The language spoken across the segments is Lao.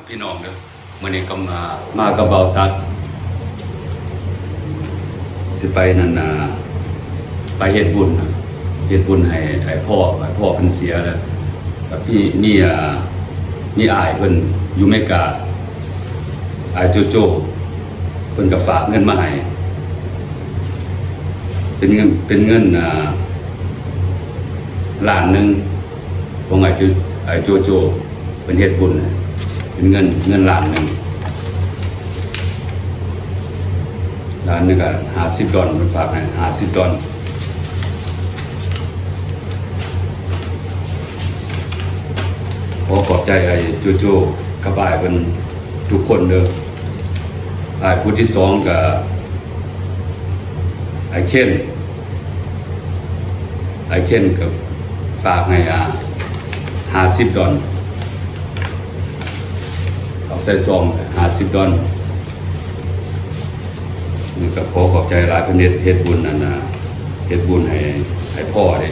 ພີ່ນ້ອງເດີ ມື້ນີ້ກໍມາ ມາກັບບ່າວສັກ ຊິໄປນັ້ນນະ ໄປເຮັດບຸນນະ ເຮັດບຸນໃຫ້ ໃຫ້ພໍ່ ໃຫ້ພໍ່ເພິ່ນເສຍແລ້ວ ກໍມີ ມີ ອ່າ ມີອ້າຍເພິ່ນຢູ່ເມກາ ອ້າຍໂຈໂຈ ເພິ່ນກໍຝາກເງິນມາໃຫ້ ເປັນເງິນ ເປັນເງິນ ອ່າ ລ້ານໜຶ່ງ ຂອງອ້າຍໂຈ ອ້າຍໂຈໂຈ ເພິ່ນເຮັດບຸນນະ ເປັນເງິນ ເງິນລ້ານໜຶ່ງ ລ້ານໜຶ່ງກໍຫ້າສິບດອນ ເພິ່ນຝາກໃຫ້ຫ້າສິບດອນ. ຂໍຂອບໃຈອ້າຍໂຈໂຈກັບອ້າຍເພິ່ນທຸກຄົນເດີ. ອ້າຍຜູ້ທີສອງກໍອ້າຍເຄນ ອ້າຍເຄນກໍຝາກໃຫ້ ອ່າ ຫ້າສິບດອນ ເອົາໃສ່ຊອງຫ້າສິບດອນ. ນີ້ກໍຂໍຂອບໃຈຫຼາຍ ເພິ່ນເຮັດ ເຮັດບຸນອັນນ່າ ເຮັດບຸນໃຫ້ ໃຫ້ພໍ່ເດ້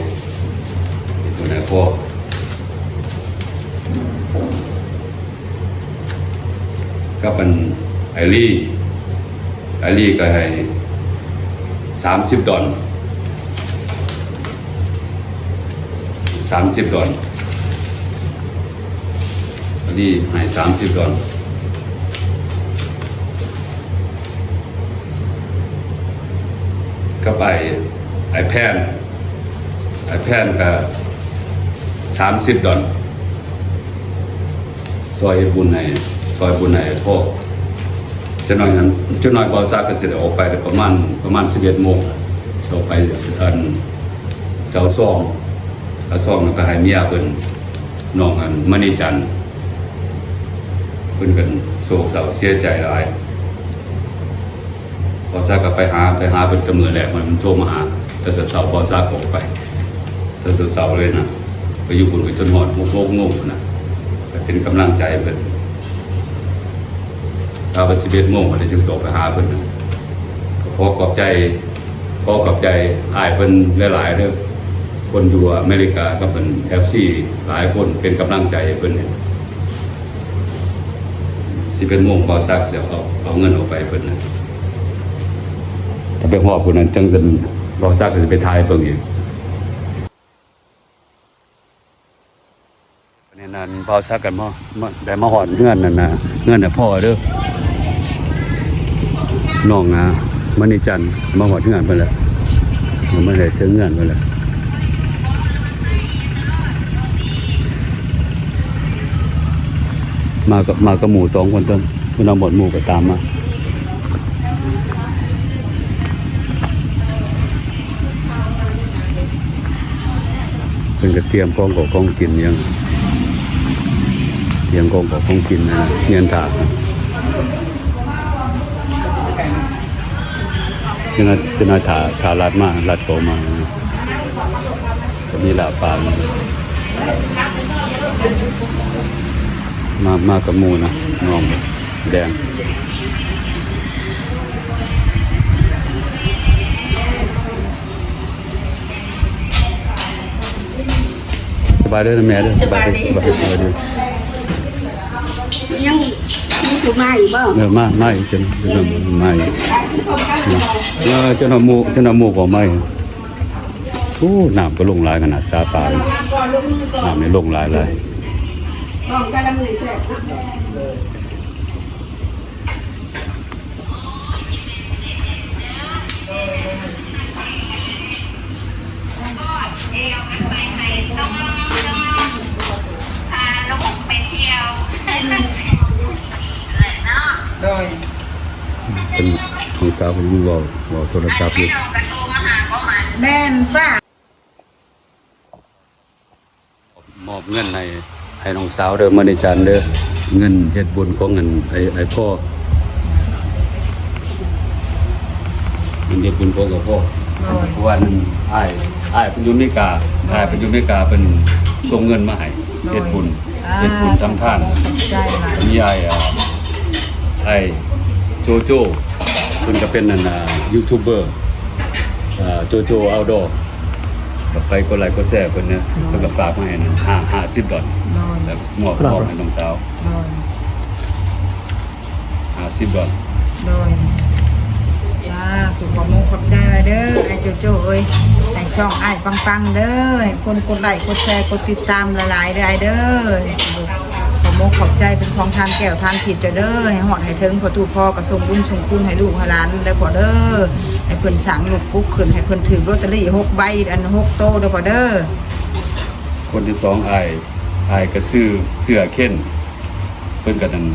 ເຮັດບຸນໃຫ້ພໍ່ ກັບອັນອ້າຍລີ ອ້າຍລີກໍໃຫ້ສາມສິບດອນ ສາມສິບດອນ ອ້າຍລີໃຫ້ສາມສິບດອນ ກັບອ້າຍ ອ້າຍແພນ ອ້າຍແພນກໍສາມສິບດອນ ຊ່ອຍເຮັດບຸນໃຫ້ ຊ່ອຍບຸນໃຫ້ພໍ່. ຈັກໜ້ອຍນັ້ນ ຈັກໜ້ອຍບ່າວສັກກໍຊິໄດ້ອອກໄປແລ້ວ ປະມານ ປະມານສິບເອັດໂມງ ຊິອອກໄປ ອັນ ເຊົາຊອງ ເຊົາຊອງ ແລ້ວກໍໃຫ້ເມຍເພິ່ນ ນ້ອງ ອັນ ມະນີຈັນ ເພິ່ນກໍໂສກເສົ້າເສຍໃຈຫຼາຍ. ບ່າວສັກກໍໄປຫາ ໄປຫາເພິ່ນແຕ່ມື້ແລກ ມັນໂທມາຫາແຕ່ເຊົ້າໆ ບ່າວສັກກໍອອກໄປແຕ່ເຊົ້າໆເລີຍນະ ໄປຢູ່ພຸ້ນກໍຈົນຮອດຫົກໂມງພຸ້ນນະ ກໍເປັນກຳລັງໃຈໃຫ້ເພິ່ນ ຖ້າວ່າສິບເອັດໂມງ ກໍໄດ້ຈຶ່ງຊິອອກໄປຫາເພິ່ນນະ. ກໍຂໍຂອບໃຈ ຂໍຂອບໃຈອ້າຍເພິ່ນຫຼາຍໆເດີ ຄົນຢູ່ອາເມລິກາກັບເພິ່ນ ເອັຟຊີ ຫຼາຍຄົນເປັນກຳລັງໃຈໃຫ້ເພິ່ນ. ສິບເອັດໂມງ ບ່າວສັກຊິເອົາ ເອົາເງິນອອກໄປໃຫ້ເພິ່ນນະ ຖ້າໄປຮອດພຸ້ນນັ້ນ ຈັ່ງຊັ້ນ ບ່າວສັກກໍຊິໄປຖ່າຍເບິ່ງອີກ. ອັນນີ້ນັ້ນ ບ່າວສັກກັນມາ ມາ ໄດ້ມາຮອດເຮືອນນັ້ນນະ ເຮືອນໃຫ້ພໍ່ເດີ ນ້ອງນະ ມະນີຈັນ ມາຮອດເຮືອນເພິ່ນແລ້ວ ມາເຮັດເຖິງເຮືອນເພິ່ນແລ້ວ. ມາກັບ ມາກັບໝູ່ສອງຄົນຕົວະ ເພິ່ນເອົາໝົດໝູ່ກໍຕາມມາ ເພິ່ນກໍຕຽມຂອງເຂົ້າຂອງກິນຫຍັງ ຕຽມຂອງເຂົ້າຂອງກິນໃນເຮືອນຖ້າ. ເປັນ ເປັນ ຖ້າ ຖ້າລັດມາ ລັດເຂົ້າມາ ກໍມີລາບປາ ມາ ມາກັບໝູ່ນະ ນ້ອງແດງ. ສະບາຍເດີແມ່ເດີ ສະບາຍເດີ ສະບາຍເດີ ສະບາຍເດີ. ຍັງມີຜູ້ມາອີກບໍ່? ເອີ ມາ ມາອີກ ມາອີກ ເອີ ເຈົ້າໜ້າໝູ່ ເຈົ້າໜ້າໝູ່ກໍມາອີກ. ໂອ້ ນ້ຳກໍລົງຫຼາຍຂະໜາດ ສາປາ ນ້ຳນີ້ລົງຫຼາຍໆ. ໂດຍ ເປັນນ້ອງສາວເພິ່ນເວົ້າ ເວົ້າໂທລະສັບຢູ່ ແມ່ນ ຝາກ ມອບເງິນໃຫ້ ໃຫ້ນ້ອງສາວເດີ ມະນີຈັນເດີ ເງິນເຮັດບຸນຂອງອັນ ໄອ້ ໄອ້ພໍ່ ເງິນເຮັດບຸນຂອງກະພໍ່ ໂດຍ ເພາະວ່ານັ້ນ ອ້າຍ ອ້າຍເພິ່ນຢູ່ເມກາ ໂດຍ ອ້າຍເພິ່ນຢູ່ເມກາ ເພິ່ນສົ່ງເງິນມາໃຫ້ ໂດຍ ເຮັດບຸນ ອ່າ ເຮັດບຸນທຳທານ ຂອບໃຈຫຼາຍ ມີອ້າຍ ອ່າ ອ້າຍໂຈໂຈ ເພິ່ນກະເປັນອັນ ອ່າ ຢູທູບເບີ ອ່າ ໂຈໂຈ ເອົາດໍ ກໍໄປກົດໄລກົດແຊເພິ່ນເນາະ ໂດຍ ເພິ່ນກໍຝາກມາໃຫ້ນັ້ນ ຫ້າ ຫ້າສິບດອນ ໂດຍ ແລ້ວກໍມອບ ໂດຍ ມອບໃຫ້ນ້ອງສາວ ໂດຍ ຫ້າສິບດອນ. ໂດຍ ສາທຸ ຂອບມຸກຂອບໃຈຫຼາຍເດີ ອ້າຍໂຈໂຈ້ເອີຍ ໃຫ້ຊ່ອງອ້າຍປັງໆເດີ ໃຫ້ຄົນກົດໄລ້ກົດແຊກົດຕິດຕາມຫຼາຍໆເດີ ອ້າຍເດີ. ຂອບມຸກຂອບໃຈເປັນຂອງທານແກ້ວທານທິບເຈົ້າເດີ ໃຫ້ຮອດໃຫ້ເຖິງພໍ່ຕູ້ພໍ່ ກະສົ່ງບຸນສົ່ງຄຸນໃຫ້ລູກໃຫ້ຫຼານເດີພໍ່ເດີ ໃຫ້ເພິ່ນສ້າງລູກປຸກຂຶ້ນ ໃຫ້ເພິ່ນຖືກລອດເຕີຣີຫົກໃບ ອັນ ຫົກໂຕເດີພໍ່ເດີ. ຄົນທີສອງ ອ້າຍ ອ້າຍກະຊື້ເສື້ອເຄນ ເພິ່ນກະນັ້ນ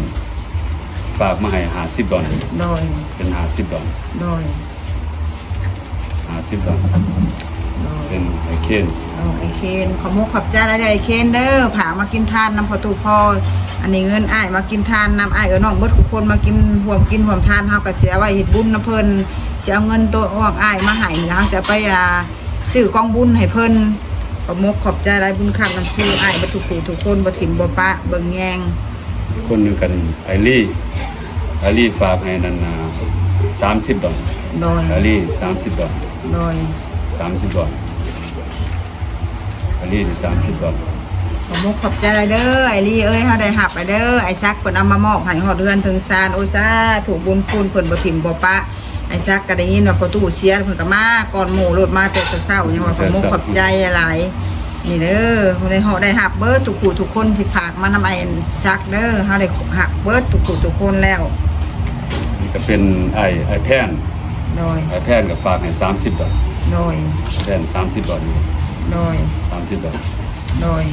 ຝາກມາໃຫ້ຫ້າສິບດອນ. ໂດຍ ເປັນຫ້າສິບດອນ. ໂດຍ ຫ້າສິບດອນ. ໂດຍ ເປັນອ້າຍເຄນ. ເອີ ອ້າຍເຄນ ຂອບມຸກຂອບໃຈຫຼາຍເດີ ອ້າຍເຄນເດີ ຝາກມາກິນທານນຳພໍ່ຕູ້ພໍ່. ອັນນີ້ເງິນອ້າຍມາກິນທານນຳ ອ້າຍເອີຍ ນ້ອງເບິດທຸກຄົນມາກິນ ຮ່ວມກິນຮ່ວມທານ ເຮົາກະຊິເອົາໄວ້ເຮັດບຸນນຳເພິ່ນ ຊິເອົາເງິນໂຕອອກອ້າຍມາໃຫ້ນີ້ລະ ເຮົາຊິເອົາໄປ ອ່າ ຊື້ກອງບຸນໃຫ້ເພິ່ນ. ຂອບມຸກຂອບໃຈຫຼາຍ ບຸນຄ້ຳນຳຊູອ້າຍເບິດທຸກຜູ້ທຸກຄົນ ບໍ່ຖິ້ມບໍ່ປະ ເບິ່ງແຍງ. ຄົນໜຶ່ງກັນ ອ້າຍລີ ອ້າຍລີຝາກໃຫ້ນັ້ນນະ ສາມສິບດອນ. ໂດຍ ອ້າຍລີ ສາມສິບດອນ. ໂດຍ ສາມສິບດອນ ອ້າຍລີ ສາມສິບດອນ. ຂອບມຸກຂອບໃຈຫຼາຍເດີ ອ້າຍລີເອີຍ ເຮົາໄດ້ຮັບແລ້ວເດີ ອ້າຍສັກເພິ່ນເອົາມາມອບໃຫ້ຮອດເຮືອນເຖິງຊານ. ໂອ້ຍ ສາທຸ ບຸນຄຸນເພິ່ນບໍ່ຖິ້ມບໍ່ປະ. ອ້າຍສັກກະໄດ້ຍິນວ່າພໍ່ຕູ້ເສຍ ເພິ່ນກະມາກ່ອນໝູ່ໂລດ ມາແຕ່ເຊົ້າໆ ຍັງວ່າຂອບມຸກຂອບໃຈຫຼາຍ. ນີ້ເດີ ໄດ້ເຮົາໄດ້ຮັບເບິດທຸກຜູ້ທຸກຄົນທີ່ຝາກມານຳອ້າຍສັກເດີ ເຮົາໄດ້ຮັບເບິດທຸກຜູ້ທຸກຄົນແລ້ວ. ນີ້ກະເປັນອ້າຍ ອ້າຍແພນ. ໂດຍ ອ້າຍແພນກະຝາກໃຫ້ສາມສິບດອນ. ໂດຍ ອ້າຍແພນ ສາມສິບດອນ. ໂດຍ ສາມສິບດອນ. ໂດຍ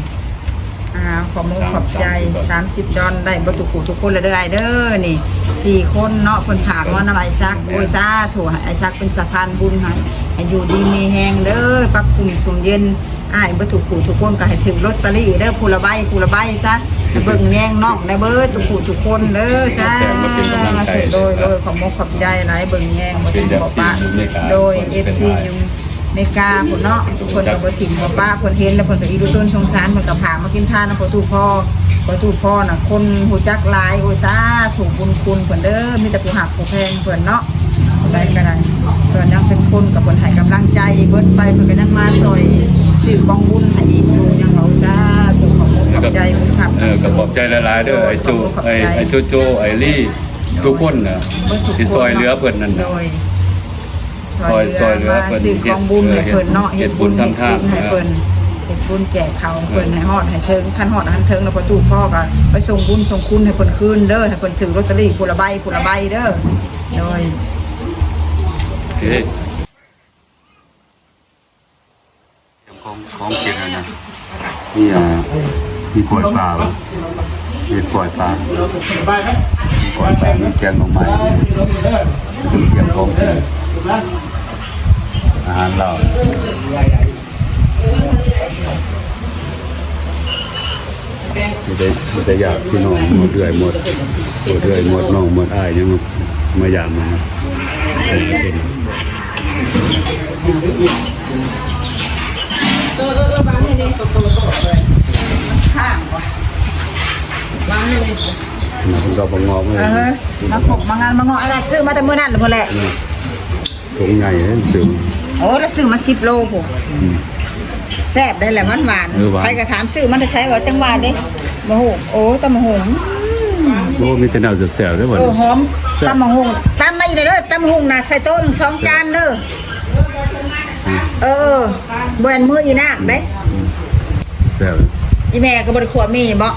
ອ່າ ຂອບມຸກຂອບໃຈ ສາມສິບດອນ ສາມສິບດອນ ໄດ້ເບິດທຸກຜູ້ທຸກຄົນແລ້ວເດີອ້າຍເດີ. ນີ້ສີ່ຄົນເນາະ ເພິ່ນຝາກມານຳອ້າຍສັກ. ໂອ້ຍ ສາທຸ ໃຫ້ອ້າຍສັກເປັນສະພານບຸນໃຫ້ ໃຫ້ຢູ່ດີມີແຮງເດີ ປັກປຸ້ງຊຸ່ມເຢັນ. ອ້າຍເບິດທຸກຜູ້ທຸກຄົນກະໃຫ້ຖືກລອດເຕີຣີເດີ ຜູ້ລະໃບ ຜູ້ລະໃບຊະ ໃຫ້ເບິ່ງແຍງນ້ອງໄດ້ເບິດທຸກຜູ້ທຸກຄົນເດີ. ສາທຸ ໂດຍ ໂດຍ ຂອບມຸກຂອບໃຈຫຼາຍ ເບິ່ງແຍງບໍ່ຖິ້ມບໍ່ປະ. ໂດຍ ເອັຟຊີຢູ່ ເມກາພຸ້ນເນາະ ເພິ່ນກະບໍ່ຖິ້ມບໍ່ປະ ເພິ່ນເຫັນແລ້ວເພິ່ນກະອີດູຕົນສົງສານ ເພິ່ນກະຝາກມາກິນທານນຳພໍ່ຕູ້ພໍ່. ພໍ່ຕູ້ພໍ່ນະຄົນຮູ້ຈັກຫຼາຍ. ໂອ້ຍ ສາທຸ ບຸນຄຸນເພິ່ນເດີ ມີແຕ່ຜູ້ຮັກຜູ້ແພງເພິ່ນເນາະ ຜູ້ໃດກະໄດ້ ສ່ວນຍັງເປັນຄົນກະເພິ່ນໃຫ້ກຳລັງໃຈເບິດໄປ ເພິ່ນກະຍັງມາຊ່ອຍຊື້ກອງບຸນໃຫ້ອີກຢູ່ ຍັງວ່າ ໂອ້ຍ ສາທຸ ຂອບຄຸນຂອບໃຈບຸນຄຳ. ເອີ ກະຂອບໃຈຫຼາຍໆເດີ ໂດຍ ອ້າຍໂຈ ຂອບໃຈ ອ້າຍ ອ້າຍໂຈໂຈ ອ້າຍລີ ທຸກຄົນນະ ເບິດທຸກຄົນທີ່ຊ່ອຍເຫຼືອເພິ່ນນັ້ນນະ. ໂດຍ ຊ່ອຍ ຊ່ອຍເຫຼືອເພິ່ນ ມາຊື້ກອງບຸນໃຫ້ເພິ່ນເນາະ ເຮັດ ເຮັດບຸນທຳທານ ເຮັດບຸນໃຫ້ເພິ່ນ ເຮັດບຸນແຈກເຂົາເພິ່ນ ໃຫ້ຮອດໃຫ້ເຖິງ ຄັນຮອດຄັນເຖິງແລ້ວພໍ່ຕູ້ພໍ່ກະໄປສົ່ງບຸນສົ່ງຄຸນໃຫ້ເພິ່ນຄືນເດີ ໃຫ້ເພິ່ນຖືກລອດເຕີຣີຜູ້ລະໃບ ຜູ້ລະໃບເດີ. ໂດຍ ໂອເຄ ຂອງ ຂອງກິນຫັ້ນນະ ມີ ອ່າ ມີກ້ອຍປາ ມີກ້ອຍປາ ມີກ້ອຍປາ ມີແກງໜໍ່ໄມ້ ມີ ຕຽມຂອງກິນ ອາຫານລາວ. ມີແຕ່ ມີແຕ່ຍາດພີ່ນ້ອງ ໝົດເອື້ອຍ ໝົດ ໝົດເອື້ອຍ ໝົດນ້ອງ ໝົດອ້າຍ ຍັງມາຢາມມາ ເອີ ເອີ ເອີ ວາງໃຫ້ແດ່ ໂຕໆ ວາງໃຫ້ແດ່ ວາງໃຫ້ແດ່ ເພິ່ນກໍບໍ່ງອກເລີຍ ເອີ ມາພົບມາງານມາເງາະ ອັນນັ້ນຊື້ມາແຕ່ມື້ນັ້ນພຸ້ນແຫຼະ. ຖົງໃຫຍ່ເດ້ ຊື້ ໂອ້ ລະຊື້ມາສິບໂລພຸ້ນ ອືມ ແຊບໄດ໋ແຫຼະ ຫວານໆ ເອີ ຫວານ ໃຜກະຖາມຊື້ມາແຕ່ໃສ ວ່າຈັ່ງຫວານເດ້ ບໍ່ຮູ້ ໂອ້ ຕຳບັກຫຸ່ງ ອືມ ໂອ້ ມີແຕ່ແນວແຊບໆເດ້ ເອີ ຫອມ ຕຳບັກຫຸ່ງ ຕຳມາອີກເດີ ຕຳບັກຫຸ່ງນະ ໃສ່ໂຕະໜຶ່ງສອງຈານເດີ ອືມ ເອີ ບໍ່ແມ່ນມື້ອີນາກເດ້ ອືມ ແຊບ ອີແມ່ກະບໍ່ໄດ້ຂົ້ວໝີ່ບໍ?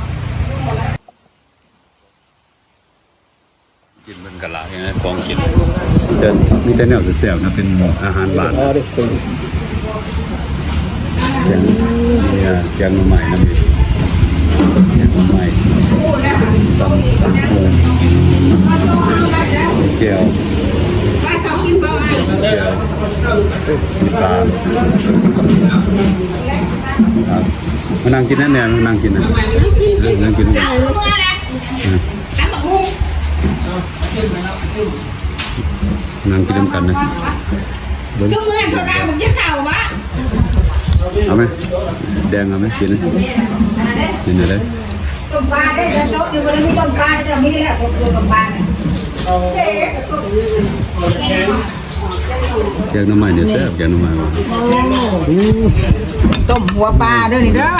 ກິນເບິ່ງກະຫຼາຍນະ ຂອງກິນ ມີແຕ່ ມີແຕ່ແນວແຊບໆນະ ເປັນອາຫານບ້ານ ແກງ ມີ ອ່າ ແກງໜໍ່ໄມ້ນຳອີກ ແກງໜໍ່ໄມ້ ຕຳ ຕຳຫຸ່ງ ແຈ່ວ ແຈ່ວ ປາ ອ່າ ມານັ່ງກິນນຳແດ່ ມານັ່ງກິນນະ ນັ່ງກິນ ເອີ ນັ່ງກິນ ຕຳບັກຫຸ່ງ ນັ່ງກິນນຳກັນນະ ເບິ່ງ ຄືເມື່ອໂທລາບໍ່ກິນເຂົ້າວະ ເອົາໄໝ ແດງເອົາໄໝ ກິນນະ ກິນເດີ ຕົ້ມປາເດ້ ໂຕະນີ້ບໍ່ໄດ້ມີຕົ້ມປາ ເຈົ້າມີແລ້ວ ຕົ້ມປາ ເດ້ ແກງໜໍ່ໄມ້ນີ້ແຊບ ແກງໜໍ່ໄມ້ຫວານ ໂອ້ ໂອ້ ຕົ້ມຫົວປາເດີນີ້ເດີ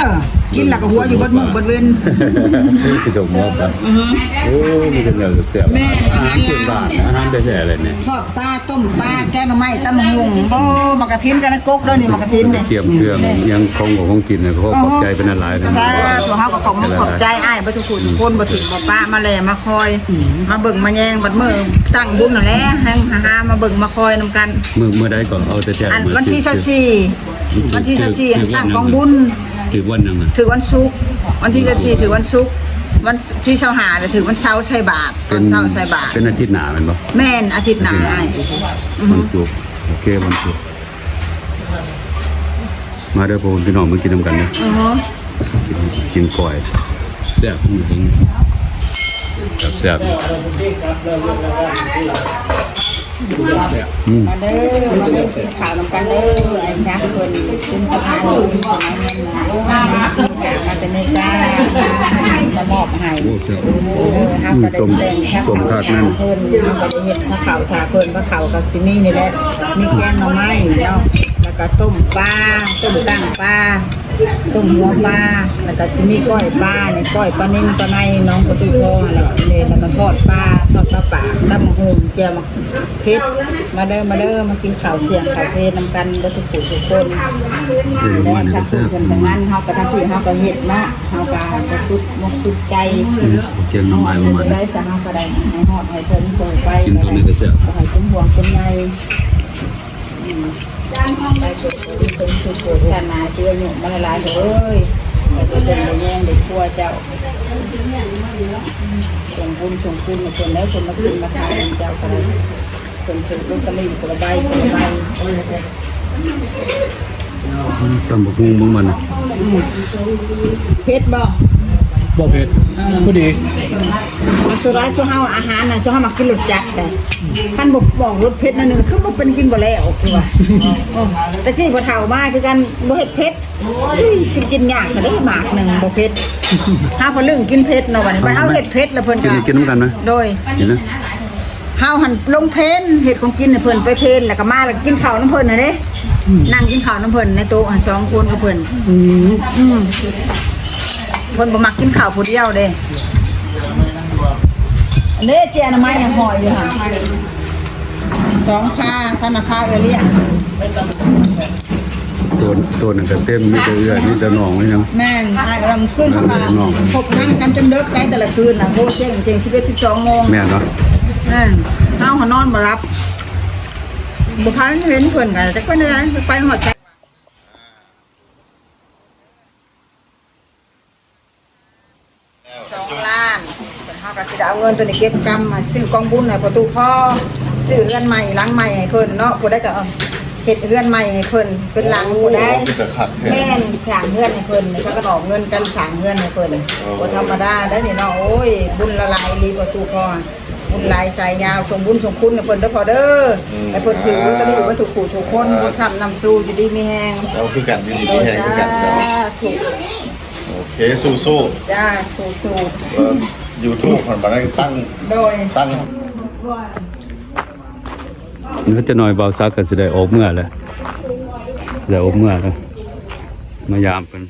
ກິນແລ້ວກໍຫົວຢູ່ເບິດມື້ເບິດເວັນ ຕົ້ມຫົວປາ ອືຮຶ ໂອ້ ມີແຕ່ແນວແຊບໆ ແມ່ນ ອາຫານພື້ນບ້ານ ອາຫານແທ້ໆເລີຍນີ້ ທອດປາ ຕົ້ມປາ ແກງໜໍ່ໄມ້ ຕຳບັກຫຸ່ງ ໂອ້ ໝາກກະທິນກັບນ້ຳກົກເດີນີ້ ໝາກກະທິນນີ້ ຕຽມເຄື່ອງ ແມ່ນ ຫຍັງຂອງຂອງກິນ ຂໍຂອບໃຈເພິ່ນຫຼາຍໆ ສາທຸ ເຮົາກໍຂໍຂອບໃຈອ້າຍເບິດທຸກຜູ້ທຸກຄົນ ບໍ່ຖິ້ມບໍ່ປະ ມາແລມາຄອຍ ມາເບິ່ງມາແຍງ ບັດມື້ຕັ້ງບຸນນັ້ນແຫຼະ ແຮ່ງຫາມາເບິ່ງມາຄອຍນຳກັນ ມື້ ມື້ໃດກໍເອົາແທ້ໆ ອັນວັນທີຊາວສີ່ ວັນທີຊາວສີ່ຫັ້ນຕັ້ງກອງບຸນ ຖືກວັນຫຍັງນະ? ຖືກວັນສຸກ ວັນທີຊາວສີ່ຖືກວັນສຸກ ວັນທີຊາວຫ້ານະຖືກວັນເສົາໃສ່ບາດ ຕອນເຊົ້າໃສ່ບາດ ເປັນອາທິດໜ້າແມ່ນບໍ່? ແມ່ນ ອາທິດໜ້າ ອືຮຶ ວັນສຸກ ໂອເຄ ວັນສຸກ ມາເດີພໍ່ແມ່ພີ່ນ້ອງ ມາກິນນຳກັນເດີ ອືຮຶ ກິນ ກິນກ້ອຍ ແຊບ ແຊບ ອືມ ມາເດີ ມາເດີ ກິນເຂົ້ານຳກັນເດີ ໄອ້ນາງເພິ່ນ ເປັນປະທານ ເປັນປະທານ ມາແຕ່ເມກາ ມາມອບໃຫ້ ໂອ້ ແຊບ ເອີ ເຮົາກໍໄດ້ແຕ່ງ ສົ້ມຄັກນັ້ນ ເພິ່ນ ເຮົາກໍໄດ້ເຮັດພາເຂົ້າຖ້າເພິ່ນ ພາເຂົ້າກໍຊິມີນີ້ແຫຼະ ມີແກງໜໍ່ໄມ້ເນາະ ແລ້ວກໍຕົ້ມປາ ຕົ້ມກ້າງປາ ຕົ້ມຫົວປາ ແລ້ວກໍຊິມີກ້ອຍປານີ້ ກ້ອຍປານິນປາໄນ ໜອງປະຕູພໍ່ຫັ້ນແຫຼະ ແລ້ວກໍທອດປາ ທອດປາປາກ ຕຳບັກຫຸ່ງ ແຈ່ວໝາກເຜັດ ມາເດີ ມາເດີ ມາກິນເຂົ້າທ່ຽງເຂົ້າເພນນຳກັນເບິດທຸກຜູ້ທຸກຄົນ ແລ້ວທາງເພິ່ນກໍງານ ເຮົາກໍທາງພີ້ເຮົາກໍເຮັດເນາະ ເຮົາກໍ ກໍສຸດມົກສຸດໃຈ ອືມ ແກງໜໍ່ໄມ້ ເຮົາກໍໄດ້ ເຮົາກໍໄດ້ໃຫ້ຮອດໃຫ້ເຖິງ ເພິ່ນໄປ ກິນຕົວນີ້ກໍແຊບ ກໍໃຫ້ສົມຫວັງສົມໃຫຍ່ ອືມ ໄປເກີດເປັນຄົນ ເປັນສຸກໂພດຊາດໜ້າ ຊິອາຍຸມາຫຼາຍໆເດີ ໃຫ້ເພິ່ນໄດ້ແຍງໄດ້ຄົວເຈົ້າ ສົ່ງບຸນສົ່ງຄຸນໃຫ້ເພິ່ນ ແລ້ວເພິ່ນມາກິນມາທານເຈົ້າກໍໄດ້ ເພິ່ນຖືກລົດຕະລີ້ຄົນລະໃບ ຄົນລະໃບ ອືມ ຕຳບັກຫຸ່ງເບິ່ງມັນ ອືມ ເຜັດບໍ່? ບໍ່ເຜັດ ເອີ ພໍດີ ອືມ ສ່ວນຫຼາຍ ສ່ວນເຮົາອາຫານນະ ສ່ວນເຮົາມັກກິນລົດຈັດໄດ໋ ຄັນບໍ່ບອກລົດເຜັດນັ້ນ ຄືບໍ່ເປັນກິນບໍ່ແລ້ວ ຄືວ່າ ເອີ ແຕ່ກີ້ພໍ່ເຖົ້າມາຄືກັນ ບໍ່ເຮັດເຜັດ ເອີຍ ຊິກິນຍາກຊະເດ້ ໝາກໜຶ່ງບໍ່ເຜັດ ຫາພໍ່ລຶ້ງກິນເຜັດເນາະ ບັດນີ້ ບັດເຮົາເຮັດເຜັດແລ້ວເພິ່ນກໍ ກິນນຳກັນນະ ໂດຍ ກິນນະ ເຮົາຫັ້ນລົງເພນ ເຮັດຂອງກິນໃຫ້ເພິ່ນ ໄປເພນ ແລ້ວກໍມາ ແລ້ວກິນເຂົ້ານຳເພິ່ນຫັ້ນເດ້ ອືມ ນັ່ງກິນເຂົ້ານຳເພິ່ນໃນໂຕະຫັ້ນ ສອງຄົນກັບເພິ່ນ ອືມ ອືມ ເພິ່ນບໍ່ມັກກິນເຂົ້າຜູ້ດຽວເດ້ ອັນນີ້ເຈຍອະນາໄມຍັງຫອຍຢູ່ຫັ້ນ ສອງພາ ຄັນນະພາເອື້ອຍລ້ຽງ ໂຕນ ໂຕນນັ້ນກໍເຕັມ ມີແຕ່ເອື້ອຍ ມີແຕ່ນ້ອງ ມີຫຍັງ ແມ່ນ ອ້າຍກຳລັງຂຶ້ນ ເອີ ເຂົາກໍ ນ້ອງ ຄົບນັ່ງກັນຈົນເດິກໄດ໋ ແຕ່ລະຄືນນະ ໂອ້ ເຈັງ ເຈັງ ສິບເອັດ ສິບສອງໂມງ ແມ່ນເນາະ ແມ່ນ ເຮົາຫານອນບໍ່ຫຼັບ ບໍ່ພາເຫັນເພິ່ນກໍຈັກໄປແນວໃດ ໄປຮອດໃສ ສອງລ້ານ ເຮົາກໍຊິໄດ້ເອົາເງິນໂຕນີ້ເກັບກຳ ຊື້ກອງບຸນໃຫ້ພໍ່ຕູ້ພໍ່ ຊື້ເຮືອນໃໝ່ຫຼັງໃໝ່ໃຫ້ເພິ່ນເນາະ ຜູ້ໃດກໍເຮັດເຮືອນໃໝ່ໃຫ້ເພິ່ນເປັນຫຼັງ ໂອ້ ຜູ້ໃດ ເປັນຕາຄັກແທ້ ແມ່ນ ສ້າງເຮືອນໃຫ້ເພິ່ນ ເຂົາກໍອອກເງິນກັນສ້າງເຮືອນໃຫ້ເພິ່ນ ໂອ້ ບໍ່ທຳມະດາໄດ໋ນີ້ເນາະ ໂອ້ຍ ບຸນຫຼາຍອີ່ຫຼີພໍ່ຕູ້ພໍ່ ບຸນຫຼາຍສາຍຍາວ ສົ່ງບຸນສົ່ງຄຸນໃຫ້ເພິ່ນເດີພໍ່ເດີ ອືມ ໃຫ້ເພິ່ນຖືກລົດຕະລີ້ເບິດທຸກຜູ້ທຸກຄົນ ບຸນຄ້ຳນຳສູ່ ຢູ່ດີມີແຮງ ເອົາຄືກັນ ຢູ່ດີມີແຮງຄືກັນ ສາທຸ ໂອເຄ ສູ້ໆ ຈ້າ ສູ້ໆ ເອີ ຢູທູບ ມັນບໍ່ໄດ້ຕັ້ງ ໂດຍ ຕັ້ງ ນີ້ຈັກໜ່ອຍບ່າວສັກກໍຊິໄດ້ອອກເມືອແລ້ວ ໄດ້ອອກເມືອແລ້ວ ມາຢາມເພິ່ນ.